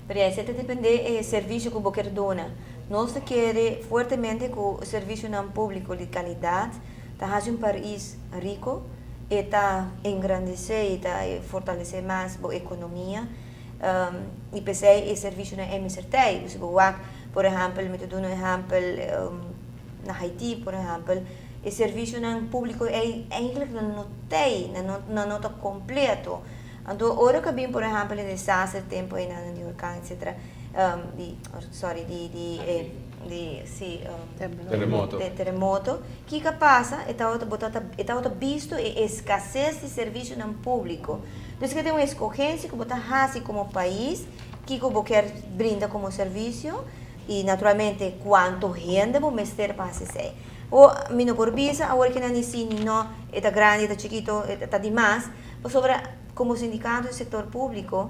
Pero esey ta depende e servicio cu bo kier duna. Nos ta kere fuertemente cu servicionan publico di calidad ta haci un pais rico, e ta engrandece y ta fortalece mas bo economia y p'esey e servicionan ey mester ta ey. Si bo wak, por ehempel, mi ta duna un ehempel na Haiti, por ehempel, e servicionan publico ey eigenlijk nan no ta ey, nan no ta completo. Anto ora ku a bin por ehèmpel e desaster tempu einan di orkan etsetera di sorry di di e di si Teremoto. teremoto kiko a pasa e tabata bo tabata e tabata bisto e eskases di servisionan públiko. Dus ke tin un eskogensia ku bo ta hasi komo pais kiko bo kier brinda komo servisio i naturalmente kuantu hende bo mester pa hasi esei. O mi no por bisa awor ke nan di si ni no e ta grandi e ta chikito e ta dimas. Pasobra komo sindikato di sektor públiko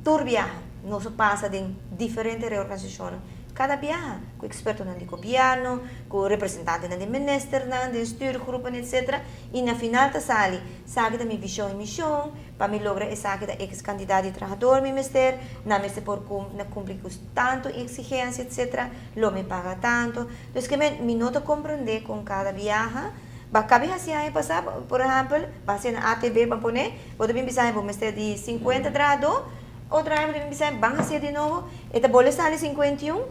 tur biaha nos a pasa den diferente reorganisashonnan. Kada biaha ku ekspertonan di gobièrnu, ku representantenan di ministernan, den stuurgroepen etsetera i na final ta sali, esaki ta mi vishon i mishon, pa mi logra esaki ta eks kantidat di trahador mi mester, nan mester por kumpli ku tantu eksigensia etsetera, lo mi paga tantu. Dus ke men mi no ta komprendé kon kada biaha. Ba kabi hasi aña pasá, por ehèmpel, ba hasi na ATB, ban pone, bo ta bin bisa bo mester di 50 trahadó, otro aña bo ta bin bisa ban hasié di nobo, e ta bole sali 51,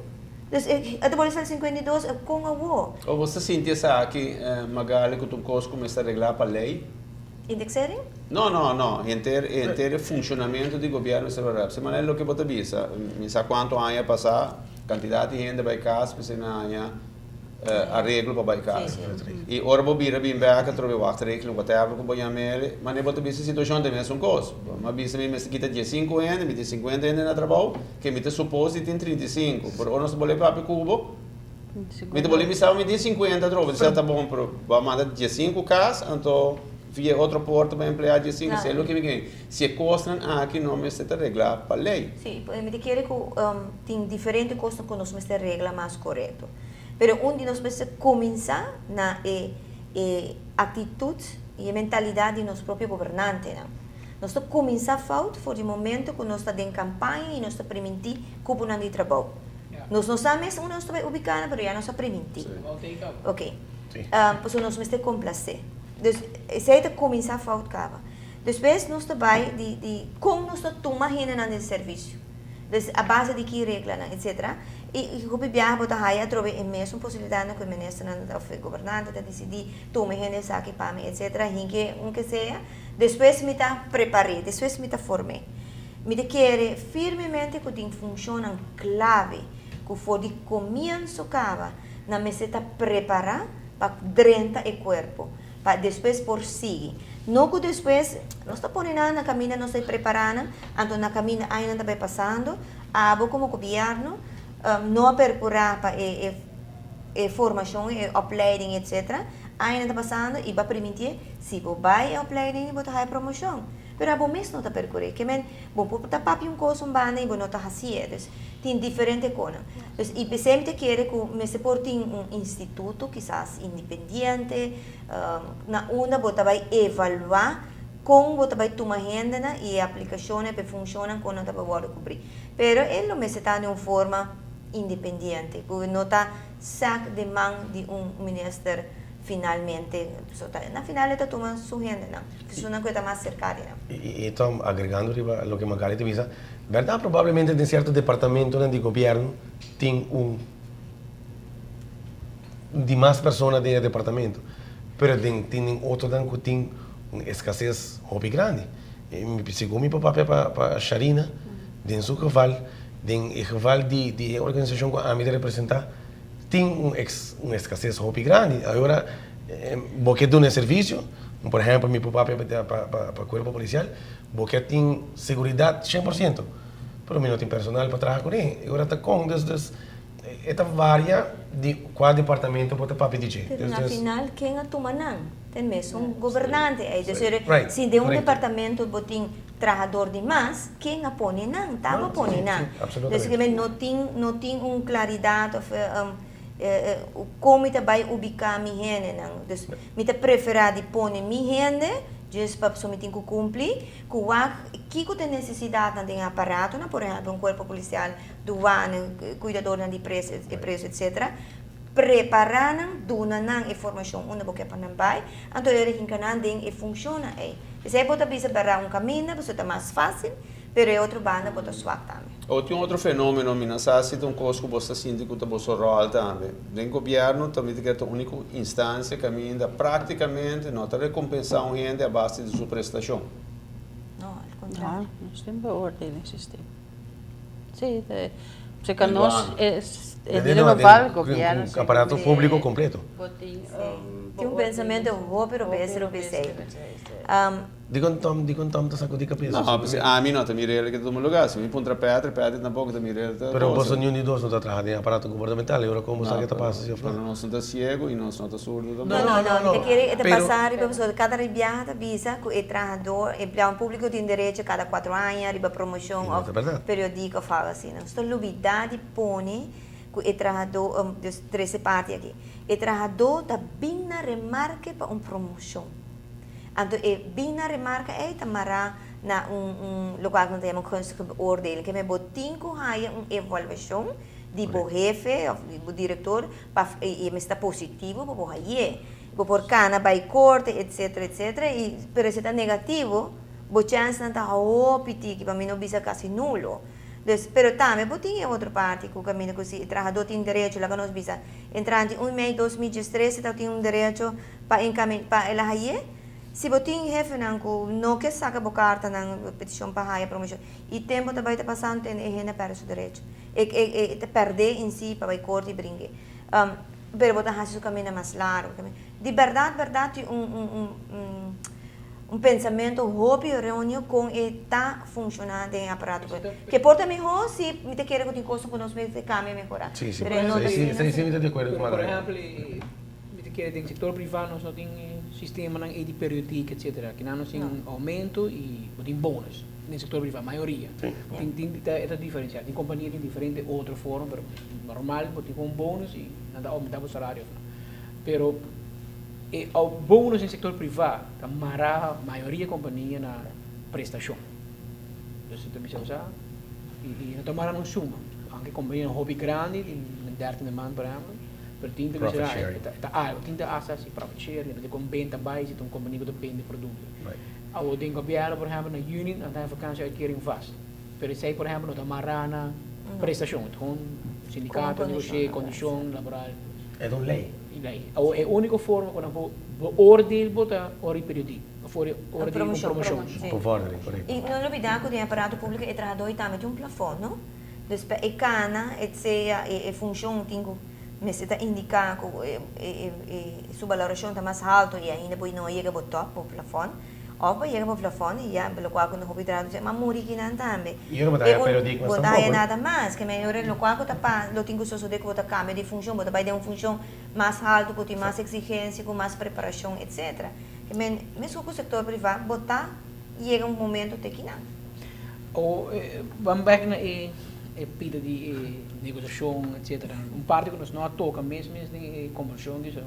dus e ta bole sali 52, kon awor? O bo ta sinti esaki, Magali, ku ta un kos ku mester reglá pa lei? Indexering? No, no, no. Henter, henter e funshonamentu di gobièrnu mester reglá. P'esei manera loke bo ta bisa, mi sa kuantu aña pasá, kantidat di hende bai kas, p'esei nan haña areglo pa bai kas. I ora bo bira bin bek atrobe wachtregeling whatever ku bo yama el, manera bo ta bisa situashon ta e mesun kos. Bo a bisa mi mester kita diesinku hende, mi tin sinkuenta hende na trabou, ke mi ta supos di tin 35. Pero ora nos ta bolbe papia ku bo, mi ta bolbe bisa bo mi tin 50 atrobe. Bo ta bisa ta bon, pero bo a manda diesinku kas, anto via e otro porta bo a empleá diesinku. Esei loke mi ke. Si e kosnan aki no mester ta reglá pa lei. Sí, mi ta kere ku tin diferente kosnan ku nos mester regla mas korekto. Pero un di nos mester kuminsá na e e aktitut i e mentalidat di nos propio gobernantenan. Nos ta kuminsá fout for di momento ku nos ta den kampaña i nos ta primintí kuponan di trabou. Nos no sa mes unda nos ta bai ubiká nan, pero ya nos a primintí. Oke. Pasobra nos mester komplasé. Dus esei ta kuminsá fout kaba. Despues nos ta bai di di kon nos ta tuma hendenan den servisio. Dus a base di ki reglanan etcetera. I hopi biaha bo ta haya atrobe e mesun posibilidatnan ku e ministernan òf e gobernante ta disidí tuma e hende esaki pa mi etcetera hinke un ke sea. Despues mi ta prepar'é, despues mi ta form'é. Mi ta kere firmemente ku tin funshonnan klave ku for di komienso kaba nan mester ta prepará pa drenta e kuerpo. Pa despues por sigui. No ku despues nos ta pone nan na kaminda nos ta prepará nan, anto na kaminda añanan ta bai pasando, abo komo gobièrnu no a perkurá pa e e formashon, e opleiding etcetera, añanan ta pasando i bo a primintié si bo bai e opleiding bo ta haña promoshon. Pero abo mes no ta perkur'é. Ke men bo por ta papia un kos un banda i bo no ta hasié. Dus tin diferente konan. Dus i p'esei mi ta kere ku mester por tin un instituto kisas independiente na unda bo ta bai evaluá kon bo ta bai tuma hendenan i e aplikashonnan pa e funshonnan kon nan ta bai wòrdu kubrí. Pero e lo mester ta den un forma independiente ku no ta sak den man di un minister finalmente. So ta na final e ta tuma su hendenan. Esunnan ku e ta mas serka di nan. I Tom, agregando riba loke Magali ta bisa, bèrdat probablemente den sierto departamentonan di gobièrnu tin un di mas persona den e departamento, pero den tin den otronan ku tin un eskases hopi grandi. Segun mi por papia pa Sharina, den su geval, den e geval di di e organisashon ku ami ta representá, tin un un eskases hopi grandi. Ayora bo ke duna e servisio, por ehèmpel mi por papia pa kuerpo polisial, bo ke tin seguridat 100%, pero mi no tin personal pa traha kuné. E ora ta kon, dus dus e ta varia di kua departamento bo ta papia di dje. Pero na final ken a tuma nan? Ta e mesun gobernante ei. Dus si den un departamento bo tin trahador di mas, ken a pone nan? Ta bo pone nan. Dus no tin no tin un klaridat of kon mi ta bai ubiká mi hendenan. Dus mi ta preferá di pone mi hende. Djis pasobra mi tin ku kumpli ku wak kiko ta e nesesidatnan den e aparatonan, por ehèmpel un kuerpo polisial, duana, kuidadornan di preso, e preso etsetera. Prepará nan, duna nan e formashon unda bo ke pa nan bai, anto e hinka nan den e funshonnan ei. Esei bo ta bisa bèrdat un kaminda pasobra ta mas fásil, pero e otro banda bo ta swak tambe. O tin otro fenomeno, mi no sa si ta un kos ku bo ta sinti ku ta boso ròl tambe. Den gobièrnu ta mi ta kere ta úniko instansia kaminda práktikamente no ta rekompensá un hende a base di su prestashon. No, al kontrario. No, nos tin beoordelingssysteem. Sí, si ka nos e di geval gobièrnu Un aparato públiko kompleto. Bo tin Tin un pensamentu hopi robes riba esei. Dikon Tom, dikon Tom ta sakudí kabes? No, pasobra ami no ta mira el ke ta tuma lugá. Si mi puntra Patrick, Patrick tampoko ta mira el ta Pero cosa. boso niun di dos no ta traha den aparato gubernamental, e ora kon bo sa ke ta pasa si of no? Pero nos no ta siego i nos no ta surdo No, tampoko. no, no, mi ta kere e ta Pero pasa riba pasobra kada biaha ta bisa ku e trahador, empleado públiko tin derecho kada kuatro aña riba promoshon I no òf ta bèrdat. periodiek òf algu asina. Nos ta lubidá di pone ku e trahadó, dus trese parti aki, e trahadó ta bin na remarke pa un promoshon. Anto e bin na remarka ei ta mará na un un lokual ku nan ta yama gunstige beoordeling. Ke men bo tin ku haya un evaluashon di bo hefe òf di bo direktor pa i e mester ta positivo pa bo hay'é. Bo por kana bai korte etsetera etsetera i pero si ta negativo bo chènsnan ta hopi tiki pa mi no bisa kasi nulo. Dus pero tambe bo tin e otro parti ku kaminda ku si e trahadó tin derecho laga nos bisa entrante un mei 2013 ta tin un derecho Pa enkamin pa el a hay'é. Si bo tin hefenan ku no ke saka bo kartanan petishon pa haya promoshon i tempu ta bai ta pasando tende e hende a pèrdè su derecho. E e e ta pèrdè en si pa bai korte i bring'é. Pero bo ta hasi su kaminda mas largu. Di bèrdat bèrdat tin un un un un un pensamentu hopi eróneo kon e ta funshoná den e aparato. Ke por ta mihó si mi ta kere ku tin kosnan ku nos mester kambia i mehorá. Sí, sí. Pero e no ta Esei asina. esei mi ta di akuerdo ku Pero por Margarita. ehèmpel Mi ta kere den sector priva nos no tin sistemanan ey di periodiek etcetera. Kinan nos tin aumento y bo tin bonus den sector priva, mayoria. Tin tin ta e ta diferencia. Tin compania tin diferente otro forma pero normal bo tin un bonus y nan ta aumenta bo salario of no. Pero e bonus den sector priva ta mara mayoria compania na prestacion. Dus ta bisa bo sa y no ta mara na un suma. Aunke compania hopi grandi tin dertien maand por ehempel. Pero tin ta Profit bisa, sharing. e ta algo. Tin ta hasta si profit sharing, depende kon benta bai, si ta un kompania ku ta bende produkto. Awor den gobièrnu, por ehèmpel, na yüni nan ta haña vakantie-uitkering vast. Pero esei, por ehèmpel, no ta mará na prestashon. E ta kon sindikato a negoshia kondishon laboral. E ta un lei. E lei. Awor e úniko forma ku nan por beoordeel bo ta ora di periodiek òf ora di un promoshon. Bevordering, korekto. I no lubidá ku den aparato públiko e trahadó ei tambe tin un plafòn, no? Dus pa e kana, et sea e funshon tin ku mester ta indiká ku e su balorashon ta mas haltu i ainda bo no a yega bo tòp, bo plafòn, òf bo a yega bo plafòn i ya lokual ku no hopi trabou ta ma muri kinan tambe. I ora bo ta haya periodiek mas Bo ta tampoco. haya nada mas, ke men ora lokual ku ta pas lo tin ku sosodé ku bo ta kambia di funshon, bo ta bai den un funshon mas haltu ku tin mas eksigensia, ku mas preparashon etsetera. Ke men meskos ku sektor privá bo ta yega un momento te kinan. O ban bek na e e pida di e negosiashon etcetera. Un parti ku nos no a toka mes mes den e kombersashon aki so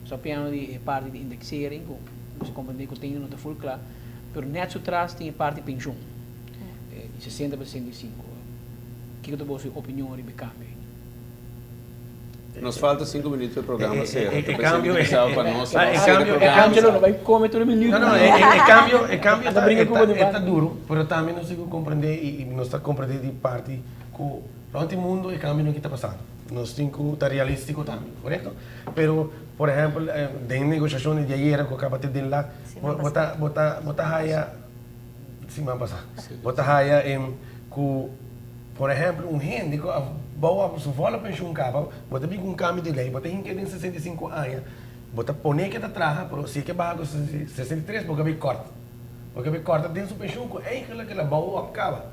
nos a piano di e parti di indexering ku nos a komprende ku tin no ta ful kla pero nèt su tras tin e parti penshon di 60 pa 65. Kiko ta boso opinion riba e kambio ei? Nos falta sinku minuut pa e programa sera. E Ta pensé cambio, mi pensaba pa nos e sera e cambio, e programa. cambio, Angelo no bai come tur e minuut. No, no, e cambio, e cambio Anda ta, brinca e cu ta, bo e ta debat. duro, pero tambe nos tin cu comprende y, y nos ta comprende di parti cu rond e mundo e cambio no kita pasando. Nos tin cu ta realistico tambe, corecto? Pero, por ehempel, den negociaciones di ayera cu a caba te den lat, Siman bo, bo ta, bo ta, bo ta haya, siman pasa, bo ta haya em cu. Por ehempel, un hende ku a bou op su volle penshun kaba, bo ta bin ku un kambio di lei, bo ta hinka den 65 aña, bo ta pone ke ta traha, pero si e ke baha ku 63, bo ke bai kòrta. Bo ke bai kòrta den su penshun ku eigenlijk el a bou op kaba.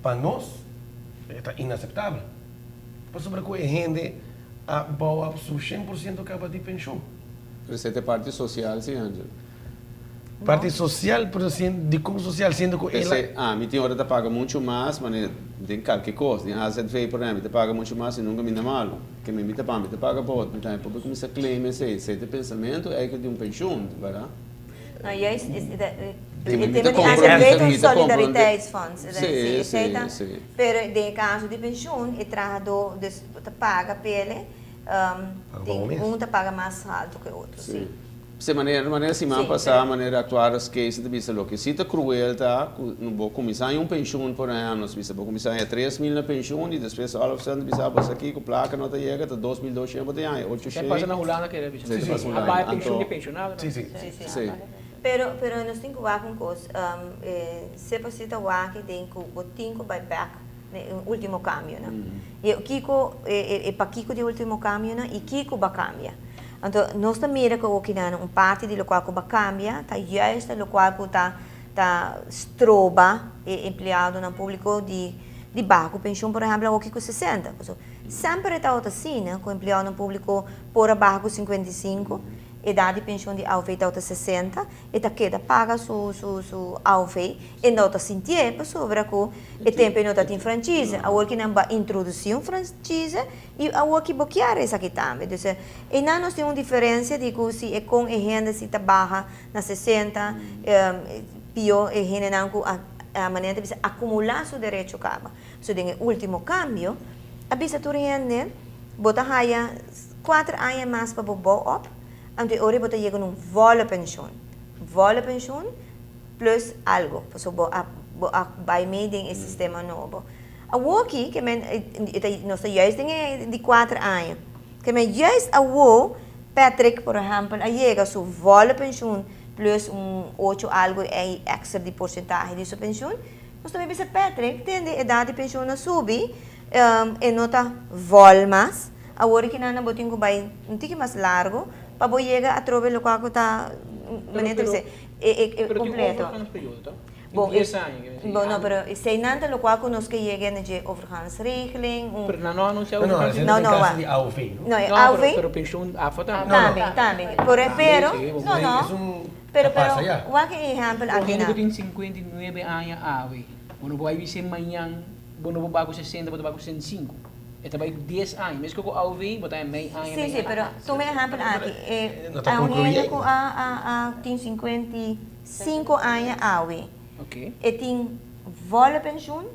Pa nos, e ta inaseptabel. Pasobra ku e hende a bou op su shen por siento kaba di penshun. Pero esei ta e parti sosial, si, Angelo. Parti social, pero dikon social siendo ku el a. P'esei ami tin ora ta paga muchu mas, manera den kalke kos, den AZV por ehempel, mi ta paga muchu mas i nunka mi na malu. Ke mi mi ta pa mi ta paga pa otro, mi tambe por kuminsá claim esei. Esei ta e pensamentu eigenlijk di un penshun, berdad? No, juist is e tema di AZV ta un solidariteitsfonds. Sí, sí, sí. Pero den e caso di pensioen e trahador dus ta paga p'ele, tin un ta paga mas halto cu e otro, sí. Sí, manera manera siman pasá manera actuaris Kees ta bisa loke si ta cruel ta cu bo cuminsa haña un pensioen por ehempel nos bisa bo cuminsa haña 3000 na pensioen y despues all of a sudden ta bisa bo esaki cu placa no ta yega ta 2200 bo ta haña ocho Esei pasa na Hulanda kere bisa. Sí, sí. A paga pensioen di pensionado. Sí, sí. Sí, sí. Pero, pero nos tin ku wak un kos. Sepa si ta wak den ku bo tin ku bai bek na e ultimo kambionan. I kiko, e pakiko di e ultimo kambionan i kiko bo a kambia. Anto nos ta mira ku okinan un parti di lokual ku bo a kambia ta juist ta lokual ku ta ta stroba e empleadonan públiko di di baha ku penshun por ehèmpel awoki ku 60. Pasobra Semper e tabata asina ku empleadonan públiko por a baha ku 55, edat di penshon di AOV tabata 60, e ta keda paga su su su AOV, e no ta sintié pasobra ku e tempu e no ta tin franchise. Awor ki nan ba introdusí un franchise i awor ki bo kier esaki tambe. Dus einan nos tin un diferensia di ku si e kon e hende si ta baha na 60, pió e hendenan ku a manera ta bisa akumulá su derecho kaba. So den e ultimo cambio a bisa tur hende bo ta haya cuater aña mas pa bo bouw op, anto e ora bo ta yega na un volle pensioen. Volle pensioen plus algo, pasobra bo a bo a bay mee den e sistema nobo. Awoki ke men e ta nos ta juist den e di cuater aña, ke men juist awo Patrick por ehempel a yega su volle pensioen plus un ocho algo extra di porcentahe di su pensioen, Nos tambe bisa Patrick, tende edat di pensioen a subi, e no ta vol mas. Awor ki nan bo tin ku bai un tiki mas largo pa bo yega atrobe lokual ku ta manera ta bisa e Pero tin kompleto. overgangsperiodo to? Bo, Di dies aña ke mester bo no, pero esei nan ta lokual ku nos ke yega na dje overgangsregeling, un. Pero nan no a anunsia No, no, overgangsregeling. esei No, ta no, den kaso wak. di AOV, no? No, e No, AOV. pero pero pensioen AFA tambe. Tambe, tambe. Por Tambe, pero, sí, bo no, no. Es un Pero Ta pero pasa ya. wak e ehempel Un aki hende na. ku tin 59 aña awe, bo no por bai bis'é mañan bo no por bai ku 60, bo ta bai ku 65. E ta bai 10 aña. Meskos ku AOV bo ta mei aña, Sí, mei sí, aña. pero tuma e ehempel aki. E No ta un concluí hende ei. ku a a a tin 55 aña awe. Ok. E tin volle pensioen,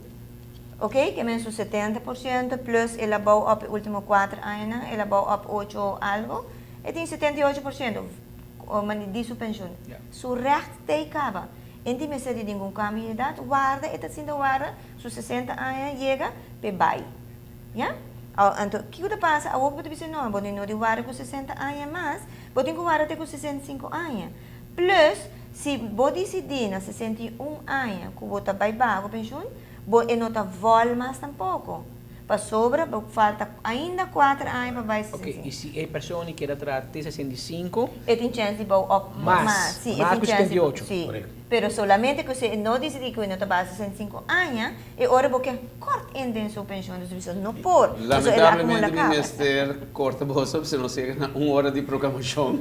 ok, ke men su 70% plus el a bou op e ultimo kuater añanan, el a bou op ocho algo, e tin 78%. Di di su pensioen. Su recht t'ey caba. E n'tin mester di ningun cambio di edad. Warda, e ta sinta warda su 60 aña yega p'e bay. Ya? Anto, kico ta pasa? Awor bo ta bisa, no, bo no di warda cu 60 aña mas, bo tin cu warda te cu 65 aña. Plus, si bo dicidi na 61 aña cu bo ta bay baha cu pensioen, bo e no ta vol mas tampoco. Pasobra bo falta ainda kuater aña pa bai Ok, 65. i si e persona keda traha te 65? E tin chèns di bou òp Mas, mas. Sí, e mas tin ku chèns di 78. Sí, Korekto. pero solamente ku si e no disidí ku e no ta bai 65 aña, e ora bo ke kòrt in den su penshon, dus bisa no por, pasobra el a akumulá Lamentablemente mi kaba. mester korta boso pasobra nos yega na un ora di programashon.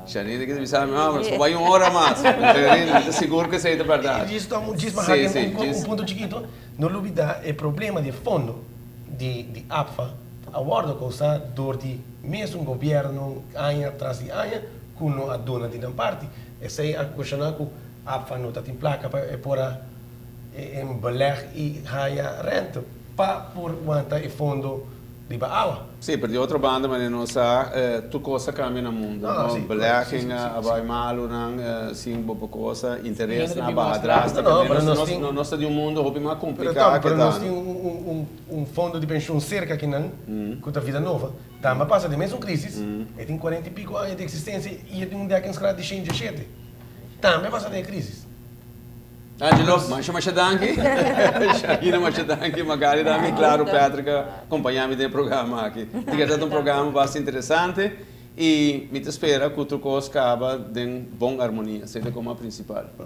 Shanine ke ta bisa mi, ah, nos por bai un ora mas. Shanine, mi ta sigur ku esei ta bèrdat. Djis tòg un djis pa Sí, hak sí, un djis. punto chikito. No lubida e problema di e fondo di di APFA a wordo causa door di mesun gobierno aña tras di aña cu no a duna di nan parti. Esey a ocasiona cu APFA no ta tin placa pa e por a beleg y haya rente pa por wanta e fondo riba awa. Sí, pero di otro banda manera nos sa tur cos a cambia na mundo, No, no? sí, Belegging sí, sí, a sí. bay malo nan, sin bo por cosa, interes Hende nan a ta baha bin mas drásticamente. No, no, pero Nos nos tin nos ta di un mundo hopi mas Pero complicá Tom, ke pero nos ta. tin un un un un fondo di pensioen cerca akinan cu ta Vida Nova, tambe a pasa den mesun crisis, e tin cuarenta y pico aña di existencia y e tin un dekkingsgraad di 117. Tambe a pasa den e crisis. Angelo, masha masha danki. Sharina, masha danki. Magali tambe y claro Patrick a compaña mi den e programa aki. Di ke ta un programa basta interesante y mi ta spera cu tur cos caba den bon armonia. Esey ta como a principal.